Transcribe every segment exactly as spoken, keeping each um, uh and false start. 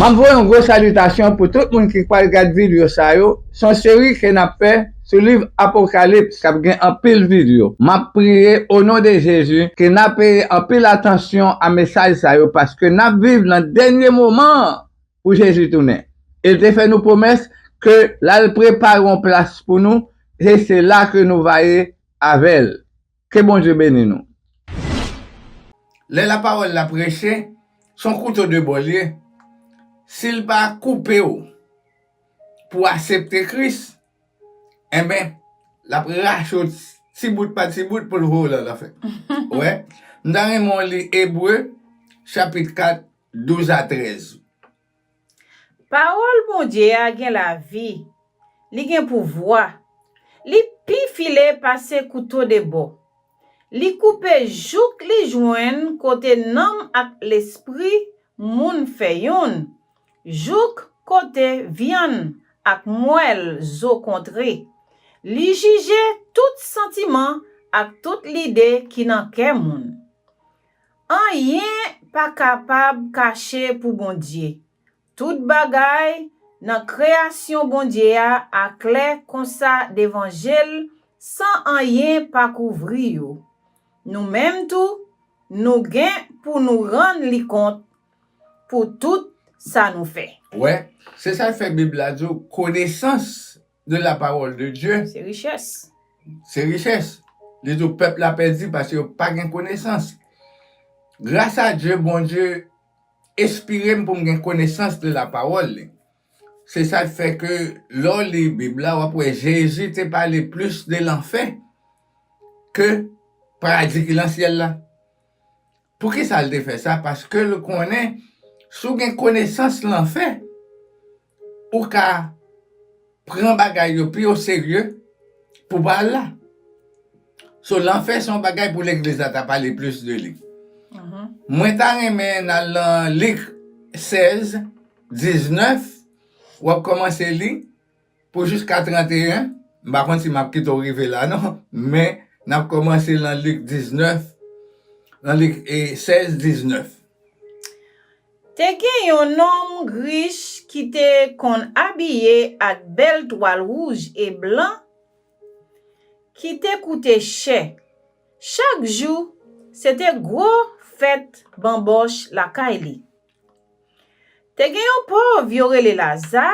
M ap voye yon gwo salitasyon pou tout moun ki pral gad videyo sa yo. Se yon seri ke n ap fè sou liv Apokalips k ap gen anpil videyo. M ap priye o non de Jezi ke n ap peye anpil atansyon a mesaj sa yo, paske n ap viv nan dènye moman an pou Jezi tounen. E l te fè nou pwomès ke l al prepare yon plas pou nou, e se la ke nou va ye avè l. Ke Bondye beni nou. Lè lapawòl la preche, se yon kouto de bò l ye. Si l pa koupe w pou w aksepte Kris, enben, l ap rache w ti bout pa ti bout pou l voye w nan lanfè. Wè, m ta renmen w li Ebre, chapit kat, douz a trèz. Pawòl Bondye a gen lavi, li gen pouvwa, li pi file pase kouto de bò. Li koupe jouk li jwenn kote nanm ak lespri moun fè youn, jouk kote vyann ak mwèl zo kontre. Li jije tout santiman ak tout lide ki nan kè moun. Anyen pa kapab kache pou Bondye. Tout bagay nan kreyasyon Bondye a aklè konsa devan je l, san anyen pa kouvri yo. Nou menm tou, nou gen pou nou rann li kont pou tout sa nou fè. Wè, se sa k fè Bib la di w, konesans de la parole de Dieu, se richès. Se richès. Li di w pèp la pèdi paske yo pa gen konesans. Gras a Dye, Bondye enspire m pou m gen konesans de la parole li. Se sa k fè ke lè w li Bib la, w ap wè Jezi te pale plis de lanfè ke paradi ki nan syèl la. Poukisa l te fè sa? Paske l konnen si w gen konesans lanfè, ou ka pran bagay yo pi oserye pou pa al la. So, lanfè se yon bagay pou legliz la ta pale plis de li. Mwen ta renmen n al nan Lik sèz, diznèf, w ap kòmanse li pou jiska trannteyen. M pa konn si m ap kite w rive la non, men n ap kòmanse nan Lik diznèf, nan Lik, e, sèz, diznèf. Te gen yon nonm rich ki te konn abiye ak bèl twal wouj e blan ki te koute chè. Chak jou, se te gwo fèt banbòch lakay li. Te gen yon pòv yo rele Laza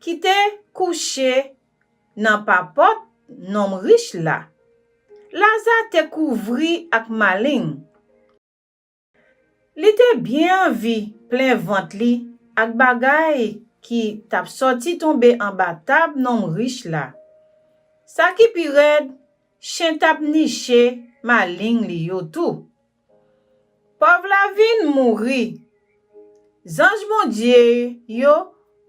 ki te kouche nan papòt nonm rich la. Laza te kouvri ak maleng. Li te byen anvi plen vant li ak bagay ki t ap sòti tonbe anba tab nonm rich la. Sa ki pi rèd, chen t ap niche maleng li yo tou. Pòv la vin mouri. Zanj Bondye yo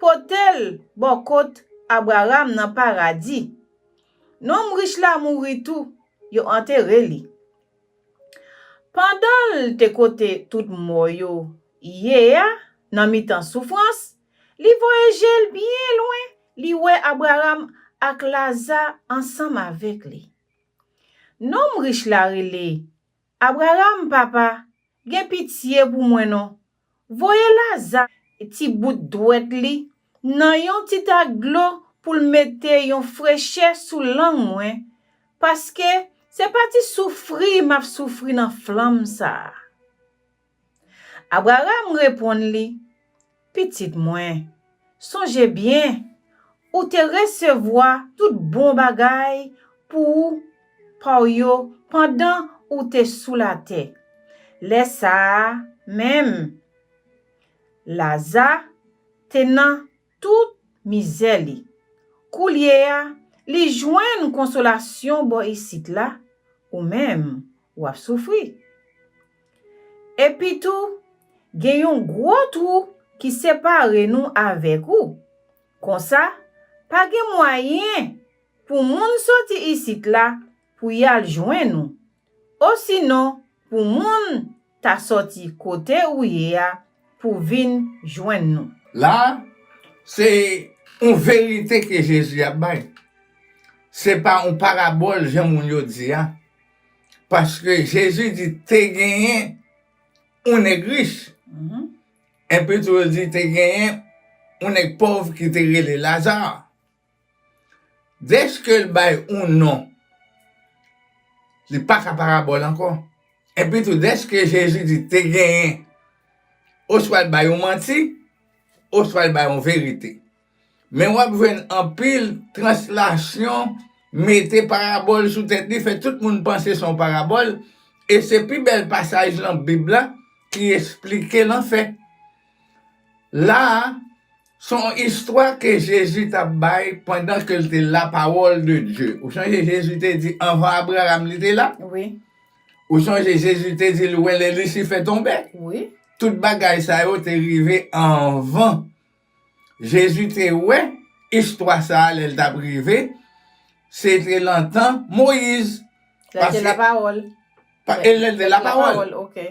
pote l bò kot Abraram nan paradi. Nonm rich la mouri tou, yo antere li. Pandan l te kote tout mò yo ye a, nan mitan soufrans, li voye je l byen lwen, li wè Abraram ak Laza ansanm avèk li. Nonm rich la rele, Abraram, papa, gen pitye pou mwen non. Voye Laza ti bout dwèt li nan yon ti tak dlo pou l mete yon frechè sou lang mwen, paske se pa ti soufri m ap soufri nan flanm sa a. Abraram reponn li, pitit mwen, sonje byen, ou te resevwa tout bon bagay pou ou pa w yo pandan ou te sou latè. Lè sa a menm, Laza te nan tout mizè li. Koulye a, li jwenn konsolasyon bò isit la, ou menm, w ap soufri. Epi tou, gen yon gwo twou ki separe nou avèk ou. Konsa, pa gen mwayen pou moun soti isit la pou y al jwenn ou, osinon pou moun ta soti kote ou ye a pou vin jwenn nou. La, se yon verite ke Jezi ap bay. Se pa yon parabòl jan moun yo di a. Paske Jezi di te genyen yon nèg rich. Mhm. Epi tou, li te genyen yon nèg pòv ki te rele Laza. Dèske l bay yon non, li pa ka parabòl ankò. Epi tou, dèske Jezi di te genyen, oswa l bay yon manti, oswa l bay yon verite. Men w ap jwenn anpil translasyon, mete parabòl sou tèt li, fè tout moun panse se yon parabòl, e se pi bèl pasaj nan Bib la ki esplike lanfè. La a, se yon istwa ke Jezi t ap bay pandan ke l te la parole de Dieu. Ou sonje Jezi te di, anvan Abraram, li te la? Wi. Ou sonje Jezi te di l wè lè Lisifè tonbe? Wi. Tout bagay sa yo te rive anvan. Jezi te wè istwa sa a lè l t ap rive. Se te nan tan Moyiz. Lè l te la pawòl. Pa, e lè l te la pawòl. Ok.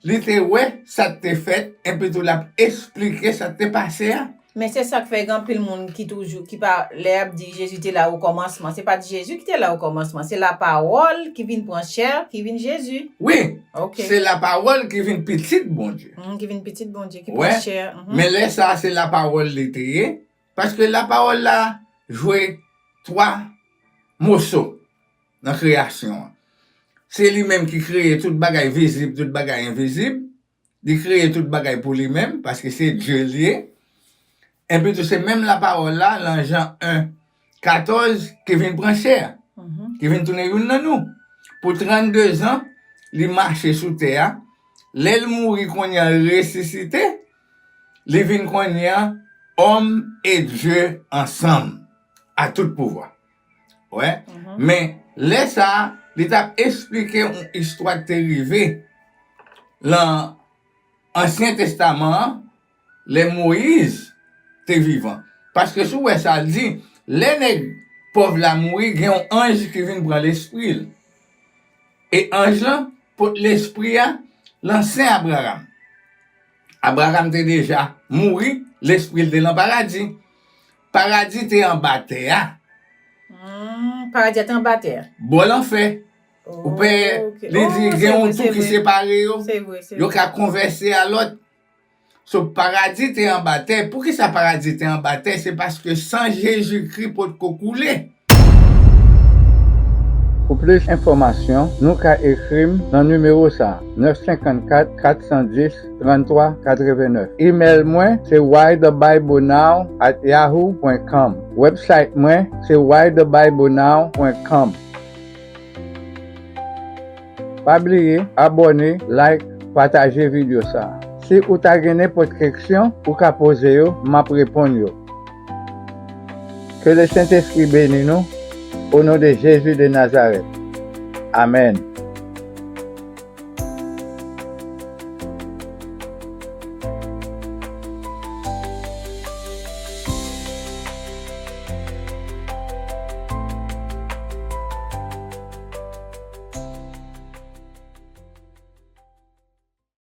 Li te wè sa k te fèt, epi tou l ap esplike sa k te pase a. Men se sa k fè gen anpil moun ki toujou, ki pa, lè y ap di Jezi te la okòmansman, se pa t Jezi ki te la okòmansman, se lapawòl ki vin pran chè, ki vin Jezi. Wi, ok, se lapawòl ki vin pitit Bondye. Mhm, ki vin pitit Bondye, ki pran chè. Mhm. Men lè sa a, se lapawòl li te ye, paske lapawòl la jwe twa moso nan kreyasyon an. Se li menm ki kreye tout bagay vizib, tout bagay envizib. Li kreye tout bagay pou li menm, paske se Dye li ye. Epi tou, se menm lapawòl la, nan Jan en katòz, ki vin pran chè, mhm, ki vin tounen youn nan nou. Pou trannde zan, li mache sou tè a. Lè l mouri kounye a, l resisite, li vin kounye a, òm e Dye ansanm, a tout pouvwa. Wè. Mhm. Men, lè sa a, li t ap esplike yon istwa ki te rive nan Ansyen Testaman an, lè Moyiz te vivan. Paske si w wè sa l di, lè nèg pòv la mouri, gen yon anj ki vin pran lespri l. E anj lan pot lespri a nan sen Abraram. Abraram te deja mouri, lespri l te nan paradi. Paradi te anba tè a. Hmm, paradi a te anba tè a. Bò lanfè. Ou pè, ok, li di gen yon tou ki separe yo. Se vre, se vre. Yo ka konvèse a lòt. So, paradi te anba tè. Poukisa paradi te anba tè? Se paske san Jezikri potko koule. Pou plis enfòmasyon, nou ka ekri m nan nimewo sa a, nèf senkannkat, kat san dis, tranntwa katrevenèf. Imèl mwen se why the bible now at yahoo point com. Website mwen se why the bible now point com. Pa bliye abòne, like, pataje videyo sa a. Si ou ta gen nenpòt keksyon, ou ka poze yo, m ap reponn yo. Ke le Sentespri beni nou, o non de Jezi de Nazarèt. Amèn.